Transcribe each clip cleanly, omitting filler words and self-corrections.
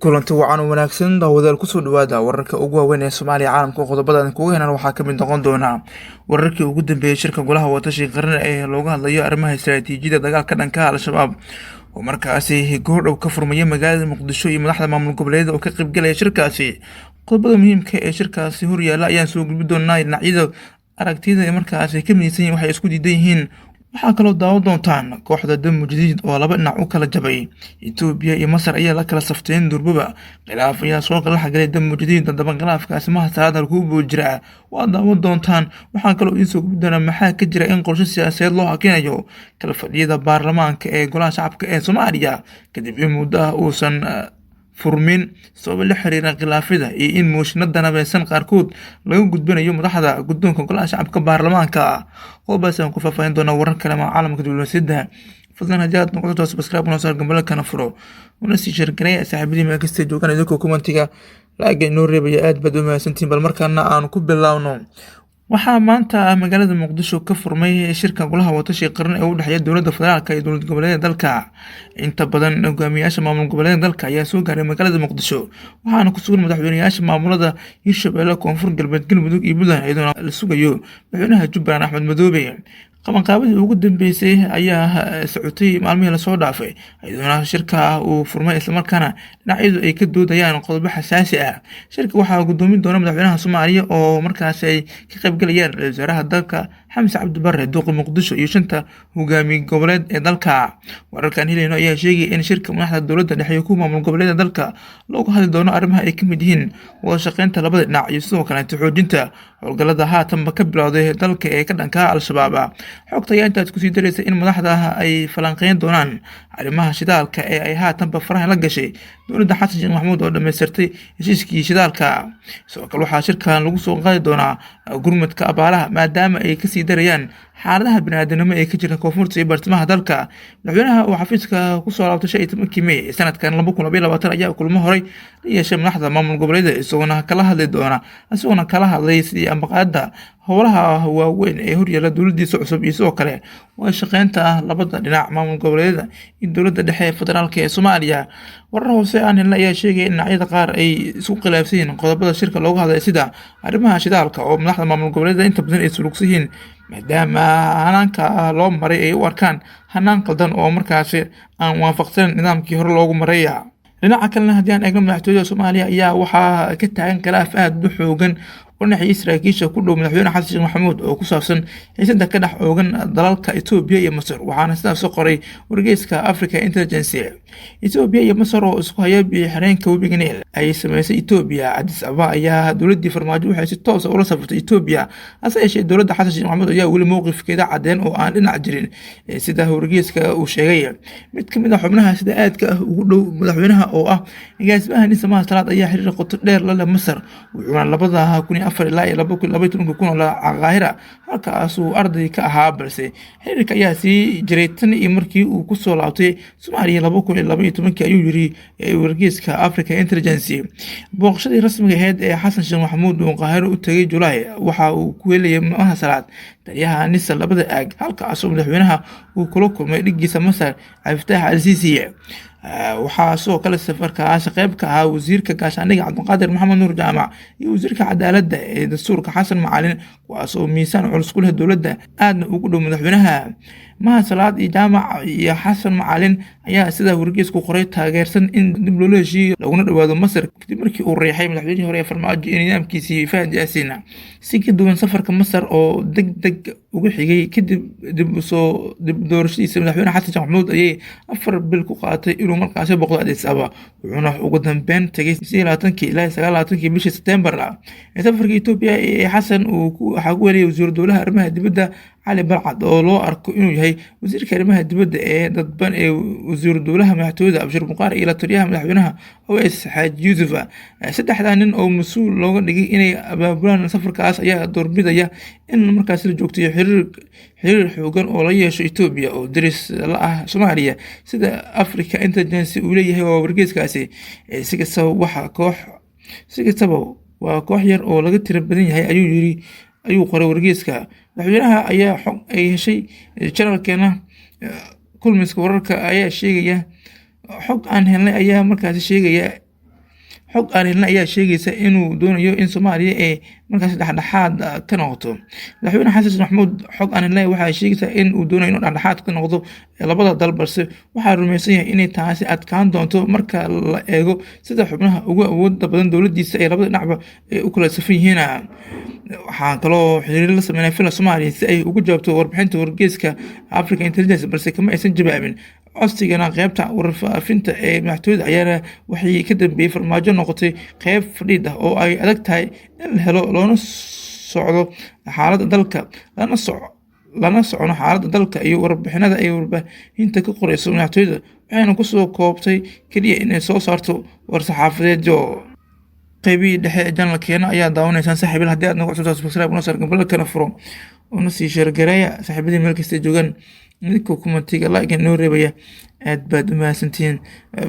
Kulanti wacan oo wanaagsan daawadayaal, kusoo dhawaada wararka ugu waaweyn ee Soomaaliya, caalamka. Qodobada aan kuga henan waxaa kamid noqon doona wararkii ugu dambeeyay shirka golaha watashi qaran ee looga hadlayo arrimaha istaraatiijiyadda dagaalka dhanka Al-Shabaab oo markaasi goordhow ka furmaya magaalada Muqdisho, iyo madaxda maamul goboleedyada oo ka qaybgalaya shirkaasi. Qodobada muhiimka ee shirkaasi horyaala ayaan soo gudbi doonaa, dhinacyada aragtiyada ay markaasi ka midaysan yihin, waxay isku diidan yihiin. Waxaa kaloo daawan doontaan kooxda Damu Jadiid oo laba dhinac u kala jabay. Itoobiya iyo Masar ayaa la kala safteen durbaba, khilaaf ayaa soo kala xagalay Damu Jadiid. Haddaba khilaafkaasi maha salaad halkuu jiraa? Waa daawan doontaan. Waxaa kaloo idiin soo gudbi doonaa maxaa ka jira in qorshe siyaasadeed loo hakinayo kala fadhiyada baarlamaanka ee golaha shacabka ee Soomaaliya, kadib in muddo ah uusan furmin sababo la xiriira khilaafyada iyo in mooshinada danabeysan qaarkood laga gudbinayo madaxda guddoonka golaha shacabka baarlamaanka. Qodobadaas aan ku faahfaahin doonaa, warar kale ma caalamka diblomaasiyadda. Fadlan haddii aad noqoto subscribe noo saar, gambalakana furo, una sii share gareeya saaxiibadii meel kasta joogaan, idinkoo commentiga laaga inoo reebaya. Aad baad u mahadsantihiin. Bal markaana aan ku bilaawno. Waxaa maanta magaalada Muqdisho ka furmay shirka golaha watashi qaran ee u dhexeeya dowladda federaalka iyo dowlad goboleedyada dalka. Inta badan hogaamiyayaasha maamul goboleedyada dalka ayaa soo gaaray magaalada Muqdisho, waxaana ku sugan madaxweyneyaasha maamulada Hirshabelle, Koonfur Galbeed, Galmudug iyo Puntland, iyadoona la sugayo madaxweynaha Jubbaland Axmed Madoobe. Qabanqaabadii ugu dambeysay ayaa socotay maalmihii lasoo dhaafay, iyadoona shirka uu furmay, islamarkaana dhinacyadu ay ka doodayaan qodobo xasaasi ah. Shirka waxaa gudoomin doona madaxweynaha Soomaaliya, oo markaasi ay ka qaybgalayaan ra-iisul wasaaraha dalka Xamse Cabdi Barre, duqa Muqdisho iyo shanta hogaamiye goboleed ee dalka. Wararkan helayno ayaa sheegaya in shirka madaxda dowladda dhexe iyo kuwa maamul goboleeda dalka looga hadli doono arrimaha ay ka mid yihiin wada shaqeynta labada dhinac iyo sidoo kaleeto xoojinta howlgallada haatanba ka bilowday dalka ee ka dhanka Al-Shabaab. Xogta ayaa intaas kusii daraysa in madaxda ay falanqeyn doonaan arrimaha shidaalka ee ay haatanba faraha la gashay dowladda Xasan Sheekh Maxamuud oo dhammaystirtay heshiiskii shidaalka. Sidoo kale waxaa shirkan lagu soo qaadi doonaa gurmadka abaaraha, maadaama ay kasii darayaan xaaladaha biniaadanimo ee ka jira koonfurta iyo bartamaha dalka. Madaxweynaha oo xafiiska kusoo laabtay 15-kii May sanadkan 2022 ayaa kulmo horay la yeeshay madaxda maamul goboleedyada, isagoona kala hadli doona, isagoona kala hadlay sidii ambaqaada howlaha waaweyn ee horyaala dowladiisa cusub, iyo sidoo kale waa shaqeynta labada dhinac, maamul goboleedyada iyo dowladda dhexe ee federaalka ee Soomaaliya. Warar hoose aan helna ayaa sheegaya in dhinacyada qaar ay isku khilaafsan yihiin qodobada shirka looga hadlay, sida arrimaha shidaalka oo madaxda maamul goboleedyada inta badan ay sulugsan yihiin, maadaama hanaanka loo maray ay u arkaan hanaan qaldan oo markaasi aan waafaqsanin nidaamkii hore loogu maraya. Dhinaca kalena haddii aan eegno, madaxtooyada Soomaaliya ayaa waxaa ka taagan khilaaf aada u xoogan oo dhinaciyo saraakiisha ku dhow madaxweyne Xasan Sheekh Maxamuud oo ku saabsan xiisada ka dhex oogan dalalka Itoobiya iyo Masar, waxaana sidaas qoray wargeyska Africa Intelligence. Itoobiya iyo Masar oo isku haya biyo xireenka webiga Niil ay sameysay Itoobiya. Addis Ababa ayaa dowladdii Farmaajo waxay si toos ah ula safartay Itoobiya, hase yeeshee dowladda Xasan Sheekh Maxamuud ayaa weli mowqifkeeda cadeen oo aan dhinac jirin, sida wargeyska uu sheegay. Mid ka mid ah xubnaha sida aadka ah ugu dhow madaxweynaha oo ah agaasimaha Nisa Maha Salaad ayaa xiriir qoto dheer la leh Masar, wuxuuna 2004 ilaa iyo 2012 ku noolaa Qaahira, halkaasuu arday ka ahaa, balse xiriirka ayaa sii jiray tan iyo markii uu kusoo laabtay Soomaaliya 2012-kii, ayuu yiri wargeyska Africa Intelligence. Booqashadii rasmiga ahayd ee Xasan Sheekh Maxamuud uu Qaahiro u tegay Julaay waxa uu ku helayay Maha Salaad, taliyaha Nisa labada aag, halkaasoo madaxweynaha uu kula kulmay dhiggiisa Masar Cabdifataax Al-Siisi. Waxaa sidoo kale safarkaas qayb ka ahaa wasiirka gaashaandhigga Cabdiqaadir Maxamed Nuur Jaamac iyo wasiirka cadaaladda ee dastuurka Xasan Macalin, kuwaas oo miisaan culus ku leh dowladda, aadna ugu dhow madaxweynaha. Maha Salaad iyo Jaamac iyo Xasan Macalin ayaa sidaa wargeysku qoray taageersan in dib loola heshiiyo laguna dhawaado Masar, kadib markii uu riixay madaxweynihii hore ee Farmaajo iyo nidaamkiisii Fahad Yaasiin. Si ka duwan safarka Masar oo deg deg uga xigay kadib dib usoo dib doorashadiisa madaxweyne Xasan Sheekh Maxamuud, ayay 4 bil ku qaadatay inuu markaasi boqdo Addis Ababa, wuxuuna ugu dambeyn tegay 28-kii ilaa 29-kii bishii Sebtembar. Safarka Etoobiya ee Xasan uu waxaa ku heliyay wasiiru dowlaha arrimaha dibadda Cali Balcad, oo loo arko inuu yahay wasiirka arrimaha dibadda ee dadban ee wasiiru dowlaha madaxtooyada Abshir Buqaar iyo la taliyaha madaxweynaha Ows Xaaji Yuusuf. Saddexdaa nin oo mas-uul looga dhigay inay abaabulaan safarkaas ayaa doorbidaya in markaasi la joogtayo xiriir xoogan oo la yeesho Etoobiya oo deris la ah Soomaaliya, sida Africa Intelligence uu leeyahay waa wargeyskaasi. Si kastaba waxa koox si kastaba waa koox yar oo laga tiro badan yahay, ayuu yiri, ayuu qoray wargeyska. Madaxweynaha ayaa xog ay heshay janalkeena kulmiska wararka ayaa sheegaya, xog aan helnay ayaa markaasi sheegaya Xog aan helna ayaa sheegaysa inuu doonayo in Soomaaliya ay markaasi dhexdhexaad ka noqoto. Madaxweyne Xasan Sheekh Maxamuud, xog aan helnay waxay sheegaysaa in uu doonayo inuu dhexdhexaad ka noqdo labada dal, balse waxaa rumaysan yahay inay taasi adkaan doonto marka la eego sida xubnaha ugu awoodda badan dowladdiisa ay labada dhinacba ay u kala safan yihiin. Waxaa kaloo xiriir la sameynay Villa Soomaaliya si ay uga jawaabto warbixinta wargeyska Africa Intelligence, balse kama aysan jawaabin codsigana. Qeybta warfaafinta ee madaxtooyada ayaana waxay ka dambeeyey Farmaajo noqotay qeyb fadhiid ah oo ay adag tahay in la helo loona socdo xaaladda dalka, lana socono xaaladda dalka iyo warbixinada ay warbaahinta ka qoreyso madaxtooyada, waxayna kusoo koobtay keliya inay soo saarto war-saxaafadeedyo. Qeybihii dhexe ee channelkeena ayaa daawanaysaan, saaxiibayaal. Haddii aad nagu cusubtahay, subscribe una saar, gambalka furo, una sii share gareeya saaxiibadii meel kasta joogaan. Midka commentiga like noo reebaya, aad baad u mahadsantihiin.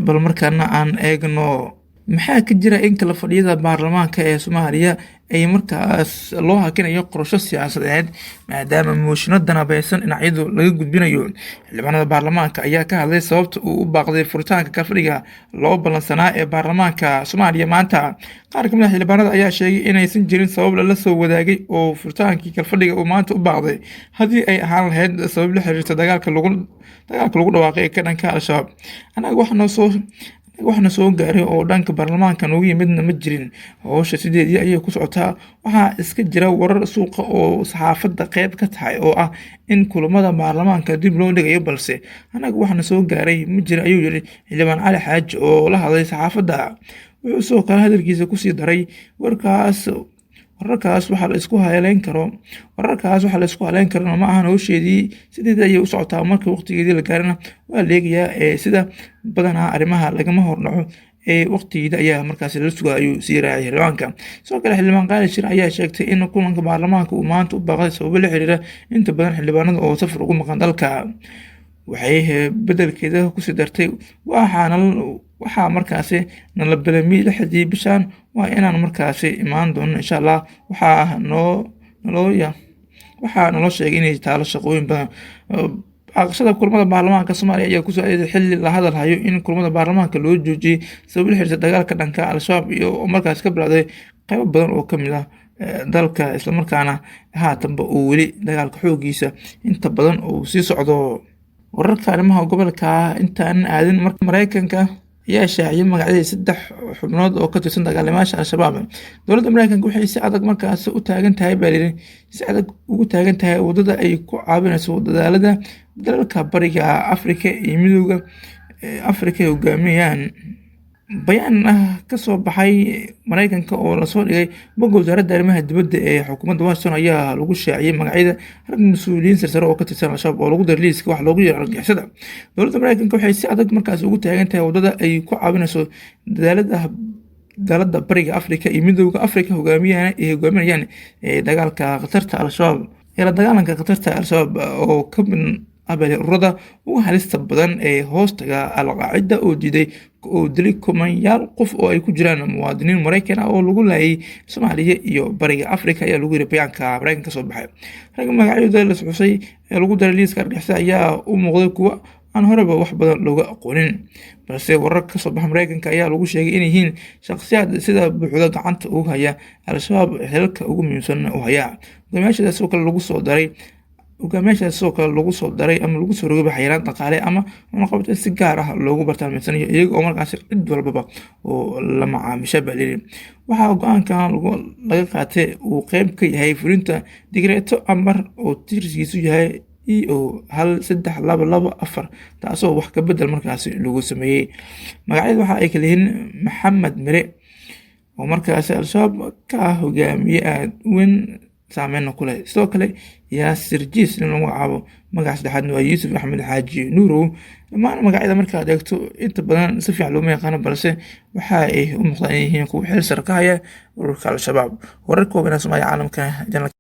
Bal markaana aan eegno, maxaa ka jira in kala fadhiyada baarlamaanka ee Soomaaliya ay markaas loo hakinayo qorsho siyaasadeed, maadaama mooshinno danabeysan dhinacyadu laga gudbinayo? Xildhibaanada baarlamaanka ayaa ka hadlay sababta uu u baaqday furitaanka kalfadhiga loo ballansanaa ee baarlamaanka Soomaaliya maanta. Qaar kamid ah xildhibaanada ayaa sheegay inaysan jirin sabab lala soo wadaagay oo furitaankii kalfadhiga uu maanta u baaqday, haddii ay ahaan lahayd sabab la xiriirta dagaalka lagu dhawaaqay ee ka dhanka Al-Shabaab. Annaga waxna soo gaaray oo dhanka baarlamaanka noogu yimidna ma jirin. Howsha sideedii ayay ku socotaa. Waxaa iska jira warar suuqa oo saxaafadda qeyb ka tahay oo ah in kulamada baarlamaanka dib loo dhigayo, balse annaga waxna soo gaaray ma jira, ayuu yiri Xildhibaan Cali Xaaji oo la hadlay saxaafadda. Wuxuu sidoo kale hadalkiisa kusii daray, warkaas wararkaas waxaa la isku haleyn karo wararkaas waxaa la isku haleyn karana ma ahan. Howsheedii sideedii ayay u socotaa, marka waqtigeedii la gaarana waa la eegayaa. Ee sida badanaa arrimaha lagama hordhaco ee waqtigeeda ayaa markaasi lala sugaa, ayuu sii raacay xildhibaanka. Sidoo kale, Xildhibaan Qaali Shir ayaa sheegtay in kulanka baarlamaanka uu maanta u baaqday sababo la xiriira inta badan xildhibaanada oo safar ugu maqan dalka. Waxay bedelkeeda kusii dartay, waxaana waxaa markaasi nala belamiyey 6dii bishan, waa inaan markaasi imaan doono insha Allah. Waxaa naloo sheegay inay taalo shaqooyin badan. Baaqashada kulamada baarlamaanka Soomaaliya ayaa kusoo aaday xilli la hadal hayo in kulamada baarlamaanka loo joojiyey sabab la xiriirta dagaalka dhanka Al-Shabaab iyo markaas ka bilowday qeybo badan oo kamid ah dalka, islamarkaana haatanba uu weli dagaalka xoogiisa inta badan uu sii socdo. Wararka arrimaha gobolka intaan aadin, marka Mareykanka ayaa shaaciyay magacyadii saddex xubnood oo ka tirsan dagaalamayaasha Al-Shabaab. Dowladda Mareykanka waxay si adag markaasi u taagan tahay, baa layidhi, si adag ugu taagan tahay waddada ay ku caawinayso dadaalada dalalka Bariga Afrika iyo Midowga Afrika ay hogaaminayaan. Bayaan ah ka soo baxay Mareykanka oo lasoo dhigay bogga wasaaradda arrimaha dibadda ee xukuumadda Washington ayaa lagu shaaciyey magacyada rag mas-uuliyiin sarsare oo ka tirsan Al-Shabaab oo lagu daray liiska wax loogu yeero argagixisada. Dowladda Mareykanka waxay si adag markaas ugu taagan tahay waddada ay ku caawinayso dadaalada dalada Bariga Afrika iyo Midowga Afrika hogaamiyaan ay hogaaminayaan dagaalka khatarta Al-Shabaab ee la dagaalanka khatarta Al-Shabaab, oo ka mid ah ururada ugu halista badan ee hoostaga Al-Qaacida, oo diiday oo dilay kumanyaal qof oo ay ku jiraan muwaadiniin Mareykan ah oo lagu laayay Soomaaliya iyo Bariga Afrika, ayaa lagu yiri bayaanka Mareykan ka soo baxay. Ragga magacyadooda la xusay ee lagu daray liiska argagixisada ayaa u muuqday kuwa aan horeba wax badan looga aqoonin, balse warar ka soo baxa Mareykanka ayaa lagu sheegay inay yihiin shakhsiyaad sida buuxda gacanta ugu haya Al-Shabaab, xilalka ugu muhiimsan u haya. Hogaamiyaashaas sidoo kale lagu soo daray ama lagu soo rogay xayiraan dhaqaale ama cunaqabateyn si gaar ah loogu bartilmaameedsanayo, iyaga oo markaasi cid walbaba oo la macaamisha, baa layidhi. Waxaa go-aankan laga qaatay uu qeyb ka yahay fulinta digreeto amar oo tirsigiisu yahay EO 13224, taasoo wax ka bedel markaasi lagu sameeyey. Magacyada waxa ay kala yihiin Maxamed Mire, oo markaasi Al-Shabaab ka ah hogaamiye aada u weyn, saameynna ku leh, sidoo kale Yaasir Jiis in lagu magacaabo. Magaca saddexaadna waa Yuusuf Axmed Xaaji Nuurow. Dhammaan magacyada markaad eegto, inta badan si fiican looma yaqaano, balse waxa ay u muuqdaan inay yihiin kuwa xil sare ka haya ururka Al-Shabaab. Wararka waaweyn ee Soomaaliya, caalamka.